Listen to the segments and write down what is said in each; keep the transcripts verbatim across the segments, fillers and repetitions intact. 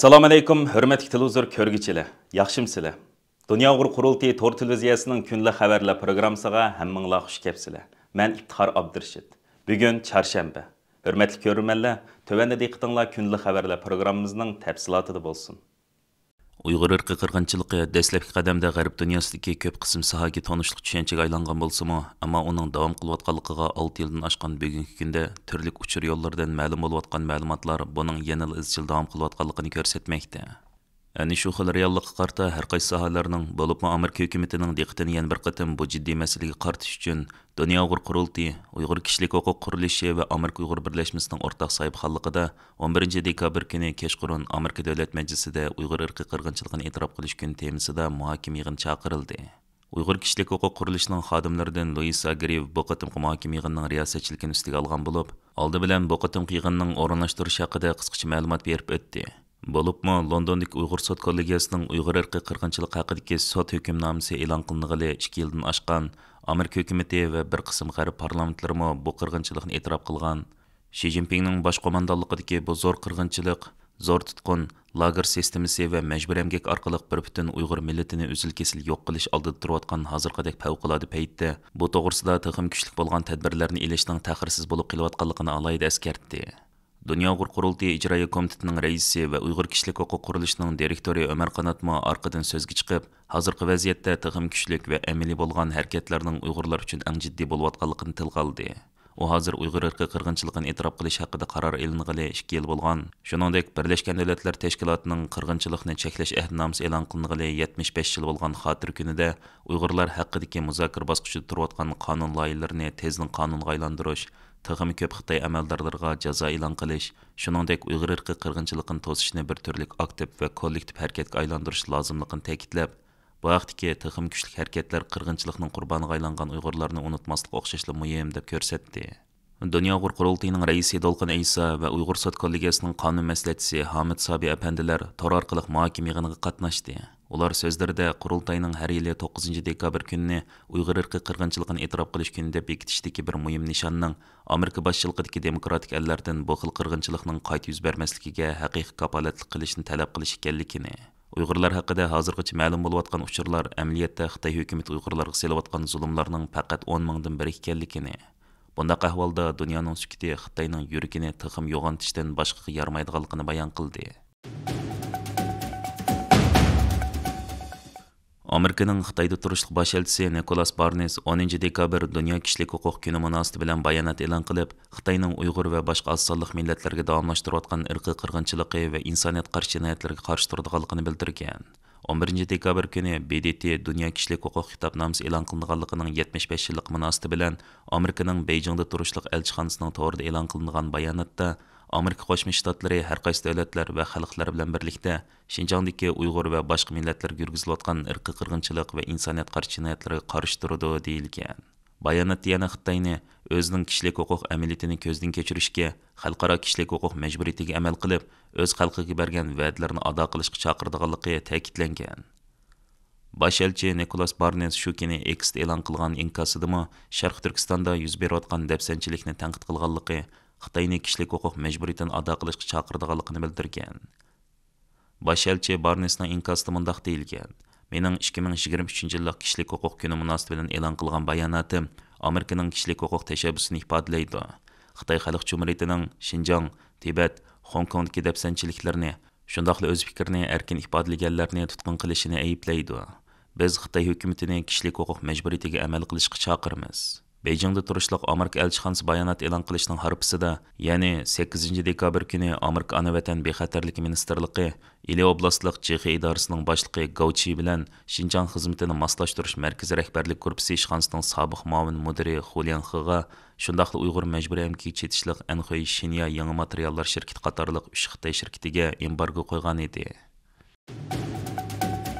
ئەسسالامۇئەلەيكۇم، ھۆرمەتلىك تېلېۋىزور كۆرگۈچىلەر، ياخشىمۇسىلەر؟ دۇنيا ئۇيغۇر قۇرۇلتىيى تور تېلېۋىزىيەسىنىڭ كۈندىلىك خەۋەرلەر پروگراممىسىغا ھەممىڭلار خۇش كەپسىلەر. مەن ئىپتىخار ئابدۇرېشىت. بۈگۈن چارشەنبە. ھۆرمەتلىك كۆرۈرمەنلەر، تۆۋەندە دىققىتىڭلار كۈندىلىك خەۋەرلەر پروگراممىمىزنىڭ تەپسىلاتىدا بولسۇن. ئۇيغۇر ئىرقىي قىرغىنچىلىقى دەسلەپكى قەدەمدە غەرب دۇنياسىدىكى كۆپ قىسىم ساھەگە تونۇشلۇق چۈشەنچىگە ئايلانغان بولسىمۇ، ئەمما ئۇنىڭ داۋام قىلىۋاتقانلىقىغا ئالتە يىلدىن ئاشقان بۈگۈنكى كۈندە تۈرلۈك ئۇچۇر يوللىرىدىن مەلۇم بولۇۋاتقان مەلۇماتلار بۇنىڭ يەنىلا ئىزچىل داۋام قىلىۋاتقانلىقىنى كۆرسەتمەكتە. ئەنە شۇ خىل رېئاللىققا قارىتا ھەر قايسى ساھەلەرنىڭ، بولۇپمۇ ئامېرىكا ھۆكۈمىتىنىڭ دىققىتىنى يەنە بىر قېتىم بۇ جىددىي مەسىلىگە قارىتىش ئۈچۈن دۇنيا ئۇيغۇر قۇرۇلتىيى، ئۇيغۇر كىشىلىك ھوقۇق قۇرۇلۇشى ۋە ئامېرىكا ئۇيغۇر بىرلەشمىسىنىڭ ئورتاق ساھىبخانلىقىدا ئون بىرىنچى دېكابىر كۈنى كەچقۇرۇن ئامېرىكا دۆلەت مەجلىسىدە ئۇيغۇر ئىرقىي قىرغىنچىلىقىنى ئېتىراپ قىلىش كۈنى تېمىسىدا مۇھاكىمە يىغىنى چاقىرىلدى. ئۇيغۇر كىشىلىك ھوقۇق قۇرۇلۇشىنىڭ خادىملىرىدىن لۇئىس ئاگرىيېۋ بۇ قېتىمقى مۇھاكىمە يىغىنىنىڭ رىياسەتچىلىكىنى ئۈستىگە ئالغان بولۇپ، ئالدى بىلەن بۇ قېتىمقى يىغىننىڭ ئورۇنلاشتۇرۇشى ھەققىدە قىسقىچە مەلۇمات بېرىپ ئۆتتى. بولۇپمۇ لوندوندىكى ئۇيغۇر سوت كوللېگىيەسىنىڭ ئۇيغۇر ئىرقىي قىرغىنچىلىقى ھەققىدىكى سوت ھۆكۈمنامىسى ئېلان قىلىنغىلى ئىككى يىلدىن ئاشقان ئامېرىكا ھۆكۈمىتى ۋە بىر قىسىم غەرب پارلامېنتلىرىمۇ بۇ قىرغىنچىلىقنى ئېتىراپ قىلغان. شى جىنپىڭنىڭ باش قوماندانلىقىدىكى بۇ زور قىرغىنچىلىق، زور تۇتقۇن، لاگېر سىستېمىسى ۋە مەجبۇرىي ئەمگەك ئارقىلىق بىر پۈتۈن ئۇيغۇر مىللىتىنى ئۈزۈل-كېسىل يوق قىلىش ئالدىدا تۇرۇۋاتقان ھازىرقىدەك پەۋقۇلئاددە پەيتتە بۇ توغرىسىدا تېخىمۇ كۈچلۈك بولغان تەدبىرلەرنى ئېلىشنىڭ تەخىرسىز بولۇپ قېلىۋاتقانلىقىنى ئالاھىدە ئەسكەرتتى. دۇنيا ئۇيغۇر قۇرۇلتىيى ئىجرائىيە كومىتېتىنىڭ رەئىسى ۋە ئۇيغۇر كىشىلىك ھوقۇق قۇرۇلۇشىنىڭ دىرېكتورى ئۆمەر قاناتمۇ ئارقىدىن سۆزگە چىقىپ، ھازىرقى ۋەزىيەتتە تېخىمۇ كۈچلۈك ۋە ئەمەلىي بولغان ھەرىكەتلەرنىڭ ئۇيغۇرلار ئۈچۈن ئەڭ جىددىي بولۇۋاتقانلىقىنى تىلغا ئالدى. ئۇ ھازىر ئۇيغۇر ئىرقىي قىرغىنچىلىقىنى ئېتىراپ قىلىش ھەققىدە قارار ئېلىنغىلى ئىككى يىل بولغان، شۇنىڭدەك بىرلەشكەن دۆلەتلەر تەشكىلاتىنىڭ قىرغىنچىلىقنى چەكلەش ئەھدىنامىسى ئېلان قىلىنغىلى يەتمىش بەش يىل بولغان خاتىرە كۈنىدە ئۇيغۇرلار ھەققىدىكى مۇزاكىرە باسقۇچىدا تۇرۇۋاتقان قانۇن لايىھىلىرىنى تېزدىن قانۇنغا ئايلاندۇرۇش، تېخىمۇ كۆپ خىتاي ئەمەلدارلىرىغا جازا ئېلان قىلىش، شۇنىڭدەك ئۇيغۇر ئىرقىي قىرغىنچىلىقىنى توسۇشنى بىر تۈرلۈك ئاكتىپ ۋە كوللېكتىپ ھەرىكەتكە ئايلاندۇرۇش لازىملىقىنى تەكىتلەپ، بۇ ھەقتىكى تېخىمۇ كۈچلۈك ھەرىكەتلەر قىرغىنچىلىقنىڭ قۇربانىغا ئايلانغان ئۇيغۇرلارنى ئۇنتۇماسلىق ئوخشاشلا مۇھىم، دەپ كۆرسەتتى. دۇنيا ئۇيغۇر قۇرۇلتىيىنىڭ رەئىسى دولقۇن ئەيسا ۋە ئۇيغۇر سوت كوللېگىيەسىنىڭ قانۇن مەسلىھەتچىسى ھامىت سابىي ئەپەندىلەر تور ئارقىلىق مۇھاكىمە يىغىنىغا قاتناشتى. ئۇلار سۆزلىرىدە قۇرۇلتاينىڭ ھەر يىلى توققۇزىنچى دېكابىر كۈنىنى ئۇيغۇر ئىرقىي قىرغىنچىلىقىنى ئېتىراپ قىلىش كۈنى دەپ بېكىتىشتىكى بىر مۇھىم نىشاننىڭ ئامېرىكا باشچىلىقىدىكى دېموكراتىك ئەللەردىن بۇ خىل قىرغىنچىلىقنىڭ قايتا يۈز بەرمەسلىكىگە ھەقىقىي كاپالەتلىك قىلىشنى تەلەپ قىلىش ئىكەنلىكىنى، ئۇيغۇرلار ھەققىدە ھازىرغىچە مەلۇم بولۇۋاتقان ئۇچۇرلار ئەمەلىيەتتە خىتاي ھۆكۈمىتى ئۇيغۇرلارغا سېلىۋاتقان زۇلۇملارنىڭ پەقەت ئون مىڭدىن بىرى ئىكەنلىكىنى، بۇنداق ئەھۋالدا دۇنيانىڭ سۈكۈتى خىتاينىڭ يۈرىكىنى تېخىمۇ يوغىنىتىشتىن باشقىغا يارىمايدىغانلىقىنى بايان قىلدى. ئامېرىكىنىڭ خىتايدا تۇرۇشلۇق باش ئەلچىسى نىكولاس بارنېس ئونىنچى دېكابىر دۇنيا كىشىلىك ھوقۇق كۈنى مۇناسىۋىتى بىلەن بايانات ئېلان قىلىپ، خىتاينىڭ ئۇيغۇر ۋە باشقا ئاز سانلىق مىللەتلەرگە داۋاملاشتۇرۇۋاتقان ئىرقىي قىرغىنچىلىقى ۋە ئىنسانىيەت قارشى جىنايەتلىرىگە قارشى تۇرىدىغانلىقىنى بىلدۈرگەن. ئون بىرىنچى دېكابىر كۈنى ب د ت دۇنيا كىشىلىك ھوقۇق خىتابنامىسى ئېلان قىلىنغانلىقىنىڭ يەتمىش بەش يىللىقى مۇناسىۋىتى بىلەن ئامېرىكىنىڭ بېيجىڭدا تۇرۇشلۇق ئەلچىخانىسىنىڭ تورىدا ئېلان قىلىنغان باياناتتا، ئامېرىكا قوشما شتاتلىرى ھەر قايسى دۆلەتلەر ۋە خەلقلەر بىلەن بىرلىكتە شىنجاڭدىكى ئۇيغۇر ۋە باشقا مىللەتلەرگە يۈرگۈزۈلۈۋاتقان ئىرقىي قىرغىنچىلىق ۋە ئىنسانىيەت قارشى جىنايەتلىرىگە قارشى تۇرىدۇ، دېيىلگەن. باياناتتا يەنە خىتاينى ئۆزىنىڭ كىشىلىك ھوقۇق ئەمەلىيىتىنى كۆزدىن كەچۈرۈشكە، خەلقئارا كىشىلىك ھوقۇق مەجبۇرىيىتىگە ئەمەل قىلىپ، ئۆز خەلقىگە بەرگەن ۋەدىلىرىنى ئادا قىلىشقا چاقىرىدىغانلىقى تەكىتلەنگەن. باش ئەلچى نىكولاس بارنېس شۇ كۈنى ئېكستا ئېلان قىلغان ئىنكاسىدىمۇ شەرقىي تۈركىستاندا يۈز بېرىۋاتقان دەپسەندىچىلىكنى تەنقىد قىلغانلىقى، خىتاينى كىشىلىك ھوقۇق مەجبۇرىيىتىنى ئادا قىلىشقا چاقىرىدىغانلىقىنى بىلدۈرگەن. باش ئەلچى بارنېسنىڭ ئىنكاسىدا مۇنداق دېيىلگەن: «مېنىڭ ئىككى مىڭ يىگىرمە ئۈچىنچى يىللىق كىشىلىك ھوقۇق كۈنى مۇناسىۋىتى بىلەن ئېلان قىلغان باياناتىم ئامېرىكىنىڭ كىشىلىك ھوقۇق تەشەببۇسىنى ئىپادىلەيدۇ. خىتاي خەلق جۇمھۇرىيىتىنىڭ شىنجاڭ، تىبەت، خوڭكوڭدىكى دەپسەندىچىلىكلىرىنى، شۇنداقلا ئۆز پىكرىنى ئەركىن ئىپادىلىگەنلەرنى تۇتقۇن قىلىشىنى ئەيىبلەيدۇ. بىز خىتاي ھۆكۈمىتىنى كىشىلىك ھوقۇق مەجبۇرىيىتىگە ئەمەل قىلىشقا چاقىرىمىز.» بېيجىڭدا تۇرۇشلۇق ئامېرىكا ئەلچىخانىسى بايانات ئېلان قىلىشنىڭ ھارپىسىدا، يەنى سەككىزىنچى دېكابىر كۈنى ئامېرىكا ئانا ۋەتەن بىخەتەرلىكى مىنىستىرلىقى ئىلى ئوبلاستلىق جې خې ئىدارىسىنىڭ باشلىقى گاۋ چى بىلەن شىنجاڭ خىزمىتىنى ماسلاشتۇرۇش مەركىزى رەھبەرلىك گۇرۇپپىسى ئىشخانىسىنىڭ سابىق مۇئاۋىن مۇدىرى خۇليەن خېغا، شۇنداقلا ئۇيغۇر مەجبۇرىي ئەمگىكىگە چېتىشلىق ئەنخۇي شىنيا يېڭى ماتېرىياللار شىركىتى قاتارلىق ئۈچ خىتاي شىركىتىگە ئېمبارگو قويغان ئىدى.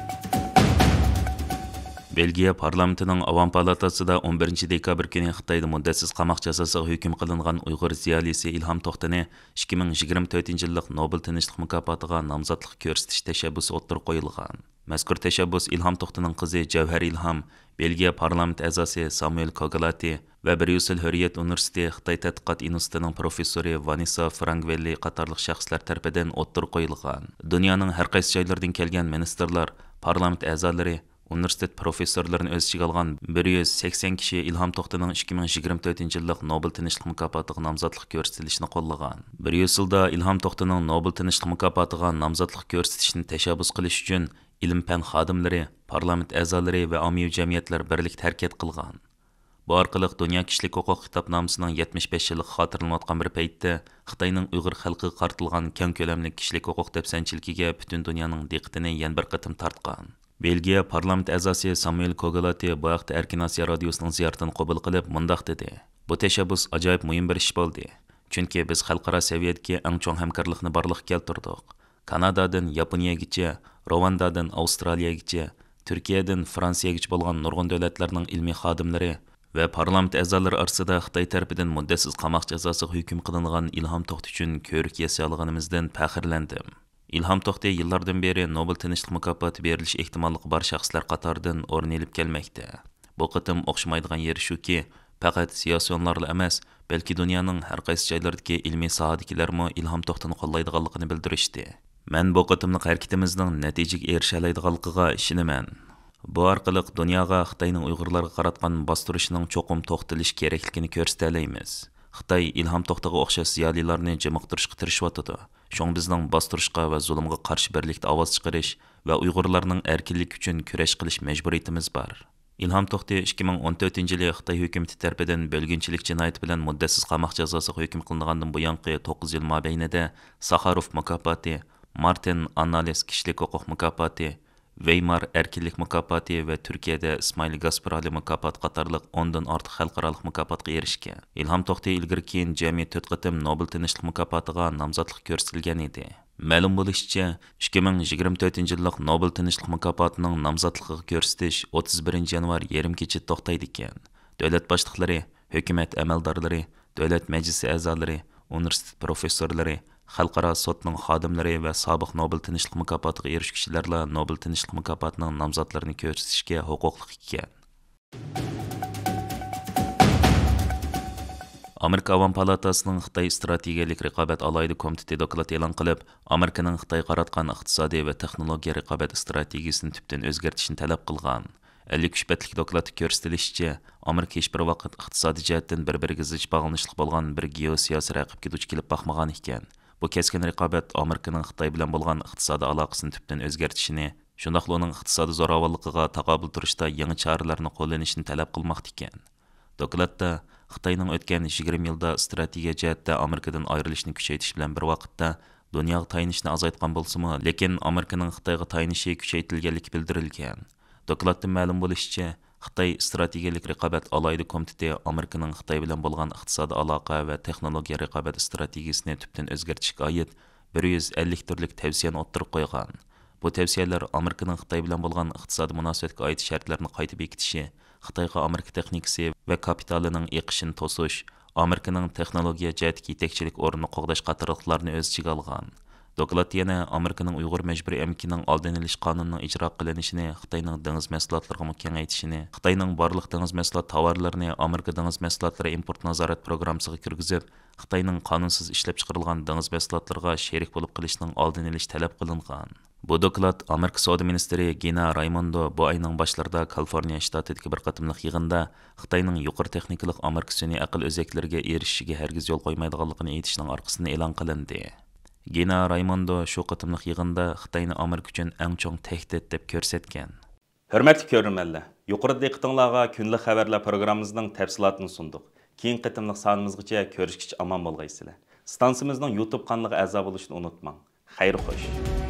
بېلگىيە پارلامېنتىنىڭ ئاۋام پالاتاسىدا ئون بىرىنچى دېكابىر كۈنى خىتايدا مۇددەتسىز قاماق جازاسىغا ھۆكۈم قىلىنغان ئۇيغۇر زىيالىيسى ئىلھام توختىنى ئىككى مىڭ يىگىرمە تۆتىنچى يىللىق نوبېل تىنچلىق مۇكاپاتىغا نامزاتلىق كۆرسىتىش تەشەببۇسى ئوتتۇرىغا قويۇلغان. مەزكۇر تەشەببۇس ئىلھام توختىنىڭ قىزى جەۋھەر ئىلھام، بېلگىيە پارلامېنت ئەزاسى سامۇئېل كوگالاتى، ۋە بريۇسسېل ھۆرىيەت ئۇنىۋېرسىتېتى خىتاي تەتقىقات ئىنستىتۇتىنىڭ پروفېسسورى ۋانېسسا فرانگۋېللى قاتارلىق شەخسلەر تەرىپىدىن ئوتتۇرىغا قويۇلغان. دۇنيانىڭ ھەر قايسى جايلىرىدىن كەلگەن مىنىستىرلار، پارلامېنت ئەزالىرى، ئۇنىۋېرسىتېت پروفېسسورلىرىنى ئۆز ئىچىگە ئالغان بىر يۈز سەكسەن كىشى ئىلھام توختىنىڭ ئىككى مىڭ يىگىرمە تۆتىنچى يىللىق نوبېل تىنچلىق مۇكاپاتىغا نامزاتلىق كۆرسىتىلىشىنى قوللىغان. بريۇسسېلدا ئىلھام توختىنىڭ نوبېل تىنچلىق مۇكاپاتىغا نامزاتلىق كۆرسىتىشىنى تەشەببۇس قىلىش ئۈچۈن ئىلىم-پەن خادىملىرى، پارلامېنت ئەزالىرى ۋە ئاممىۋى جەمئىيەتلەر بىرلىكتە ھەرىكەت قىلغان. بۇ ئارقىلىق دۇنيا كىشىلىك ھوقۇق خىتابنامىسىنىڭ يەتمىش بەش يىللىقى خاتىرىلىنىۋاتقان بىر پەيتتە، خىتاينىڭ ئۇيغۇر خەلقىگە قارىتىلغان كەڭ كۆلەملىك كىشىلىك ھوقۇق دەپسەندىچىلىكىگە پۈتۈن دۇنيانىڭ دىققىتىنى يەنە بىر قېتىم تارتقان. بېلگىيە پارلامېنت ئەزاسى سامۇئېل كوگلاتى بۇ ھەقتە ئەركىن ئاسىيا رادىيوسىنىڭ زىيارىتىنى قوبۇل قىلىپ، مۇنداق دېدى: «بۇ تەشەببۇس ئاجايىپ مۇھىم بىر ئىش بولدى. چۈنكى بىز خەلقئارا سەۋىيەدىكى ئەڭ چوڭ ھەمكارلىقنى بارلىققا كەلتۈردۇق. كانادادىن ياپونىيەگىچە، روۋاندادىن ئاۋسترالىيەگىچە، تۈركىيەدىن فرانسىيەگىچە بولغان نۇرغۇن دۆلەتلەرنىڭ ئىلمىي خادىملىرى ۋە پارلامېنت ئەزالىرى ئارىسىدا خىتاي تەرىپىدىن مۇددەتسىز قاماق جازاسىغا ھۆكۈم قىلىنغان ئىلھام توختى ئۈچۈن كۆۋرۈك ياسىيالىغىنىمىزدىن پەخىرلەندىم.» ئىلھام توختى يىللاردىن بېرى نوبېل تىنچلىق مۇكاپاتى بېرىلىش ئېھتىماللىقى بار شەخسلەر قاتارىدىن ئورۇن ئېلىپ كەلمەكتە. بۇ قېتىم ئوخشىمايدىغان يېرى شۇكى، پەقەت سىياسىيونلارلا ئەمەس، بەلكى دۇنيانىڭ ھەر قايسى جايلىرىدىكى ئىلمىي ساھەدىكىلەرمۇ ئىلھام توختىنى قوللايدىغانلىقىنى بىلدۈرۈشتى. مەن بۇ قېتىملىق ھەرىكىتىمىزنىڭ نەتىجىگە ئېرىشەلەيدىغانلىقىغا ئىشىنىمەن. بۇ ئارقىلىق دۇنياغا خىتاينىڭ ئۇيغۇرلارغا قاراتقان باستۇرۇشىنىڭ چوقۇم توختىتىلىشى كېرەكلىكىنى كۆرسىتەلەيمىز. خىتاي ئىلھام توختىغا ئوخشاش زىيالىيلارنى جىمىقتۇرۇشقا تىرىشىۋاتىدۇ. شۇڭا بىزنىڭ باستۇرۇشقا ۋە زۇلۇمغا قارشى بىرلىكتە ئاۋاز چىقىرىش ۋە ئۇيغۇرلارنىڭ ئەركىنلىكى ئۈچۈن كۈرەش قىلىش مەجبۇرىيىتىمىز بار. ئىلھام توختى ئىككى مىڭ ئون تۆتىنچى يىلى خىتاي ھۆكۈمىتى تەرىپىدىن بۆلگۈنچىلىك جىنايىتى بىلەن مۇددەتسىز قاماق جازاسىغا ھۆكۈم قىلىنغاندىن بۇيانقى توققۇز يىل مابەينىدە ساخاروف مۇكاپاتى، مارتىن ئاننالىس كىشىلىك ھوقۇق مۇكاپاتى، ۋەيمار ئەركىنلىك مۇكاپاتى ۋە تۈركىيەدە ئىسمائىل گاسپىرالى مۇكاپاتى قاتارلىق ئوندىن ئارتۇق خەلقئارالىق مۇكاپاتقا ئېرىشكەن. ئىلھام توختى ئىلگىرى كېيىن جەمئىي تۆت قېتىم نوبېل تىنچلىق مۇكاپاتىغا نامزاتلىق كۆرسىتىلگەن ئىدى. مەلۇم بولۇشىچە، ئىككى مىڭ يىگىرمە تۆتىنچى يىللىق نوبېل تىنچلىق مۇكاپاتىنىڭ نامزاتلىقىغا كۆرسىتىش ئوتتۇز بىرىنچى يانۋار يېرىم كېچىدە توختايدىكەن. دۆلەت باشلىقلىرى، ھۆكۈمەت ئەمەلدارلىرى، دۆلەت مەجلىسى ئەزالىرى، ئۇنىۋېرسىتېت پروفېسسورلىرى، خەلقئارا سوتنىڭ خادىملىرى ۋە سابىق نوبېل تىنچلىق مۇكاپاتىغا ئېرىشكۈچىلەرلا نوبېل تىنچلىق مۇكاپاتىنىڭ نامزاتلىرىنى كۆرسىتىشكە ھوقۇقلۇق ئىكەن. ئامېرىكا ئاۋام پالاتاسىنىڭ خىتاي ئىستراتېگىيەلىك رىقابەت ئالاھىدە كومىتېتى دوكلات ئېلان قىلىپ، ئامېرىكىنىڭ خىتايغا قاراتقان ئىقتىسادىي ۋە تېخنولوگىيە رىقابەت ئىستراتېگىيىسىنى تۈپتىن ئۆزگەرتىشنى تەلەپ قىلغان. ئەللىك ئۈچ بەتلىك دوكلاتتا كۆرسىتىلىشىچە، ئامېرىكا ھېچبىر ۋاقىت ئىقتىسادىي جەھەتتىن بىر-بىرىگە زىچ باغلىنىشلىق بولغان بىر گېئوسىياسىي رەقىبكە دۇچ كېلىپ باقمىغان ئىكەن. بۇ كەسكىن رىقابەت ئامېرىكىنىڭ خىتاي بىلەن بولغان ئىقتىسادىي ئالاقىسىنى تۈپتىن ئۆزگەرتىشىنى، شۇنداقلا ئۇنىڭ ئىقتىسادىي زوراۋانلىقىغا تاقابىل تۇرۇشتا يېڭى چارىلەرنى قوللىنىشىنى تەلەپ قىلماقتا ئىكەن. دوكلاتتا خىتاينىڭ ئۆتكەن يىگىرمە يىلدا ئىستراتېگىيە جەھەتتە ئامېرىكىدىن ئايرىلىشىنى كۈچەيتىش بىلەن بىر ۋاقىتتا، دۇنياغا تايىنىشنى ئازايتقان بولسىمۇ، لېكىن ئامېرىكىنىڭ خىتايغا تايىنىشى كۈچەيتىلگەنلىكى بىلدۈرۈلگەن. دوكلاتتىن مەلۇم بولۇشىچە، خىتاي ئىستراتېگىيەلىك رىقابەت ئالاھىدە كومىتېتى ئامېرىكىنىڭ خىتاي بىلەن بولغان ئىقتىسادىي ئالاقە ۋە تېخنولوگىيە رىقابەت ئىستراتېگىيىسىنى تۈپتىن ئۆزگەرتىشكە ئائىت بىر يۈز ئەللىك تۈرلۈك تەۋسىيەنى ئوتتۇرىغا قويغان. بۇ تەۋسىيەلەر ئامېرىكىنىڭ خىتاي بىلەن بولغان ئىقتىسادىي مۇناسىۋەتكە ئائىت شەرتلەرنى قايتا بېكىتىشى، خىتايغا ئامېرىكا تېخنىكىسى ۋە كاپىتالىنىڭ ئېقىشىنى توسۇش، ئامېرىكىنىڭ تېخنولوگىيە جەھەتتىكى يېتەكچىلىك ئورنىنى قوغداش قاتارلىقلارنى ئۆز ئىچىگە ئالغان. دوكلاتتا يەنە ئامېرىكىنىڭ ئۇيغۇر مەجبۇرىي ئەمگىكىنىڭ ئالدىنى ئېلىش قانۇنىنىڭ ئىجرا قىلىنىشىنى خىتاينىڭ دېڭىز مەھسۇلاتلىرىغىمۇ كېڭەيتىشىنى، خىتاينىڭ بارلىق دېڭىز مەھسۇلات تاۋارلىرىنى ئامېرىكا دېڭىز مەھسۇلاتلىرى ئىمپورت نازارەت پروگراممىسىغا كىرگۈزۈپ، خىتاينىڭ قانۇنسىز ئىشلەپچىقىرىلغان دېڭىز مەھسۇلاتلىرىغا شېرىك بولۇپ قېلىشنىڭ ئالدىنى ئېلىش تەلەپ قىلىنغان. بۇ دوكلات ئامېرىكا سودا مىنىستىرى گىنا رايموندو بۇ ئاينىڭ باشلىرىدا كالىفورنىيە شتاتىدىكى بىر قېتىملىق يىغىندا خىتاينىڭ يۇقىرى تېخنىكىلىق ئامېرىكا سۈنئىي ئەقىل ئۆزەكلىرىگە ئېرىشىشىگە ھەرگىز يول قويمايدىغانلىقىنى ئېيتىشنىڭ ئارقىسىدىن ئېلان قىلىندى. گىنا رايموندو شۇ قېتىملىق يىغىندا خىتاينى ئامېرىكا ئۈچۈن ئەڭ چوڭ تەھدىت دەپ كۆرسەتكەن. ھۆرمەتلىك كۆرۈرمەنلەر، يۇقىرىدا دىققىتىڭلارغا كۈندىلىك خەۋەرلەر پروگراممىمىزنىڭ تەپسىلاتىنى سۇندۇق. كېيىنكى قېتىملىق سانىمىزغىچە كۆرۈشكىچە ئامان بولغايسىلەر. ئىستانسىمىزنىڭ يۇتۇب قانىلىغا ئەزا بولۇشنى ئۇنتۇماڭ. خەير خوش.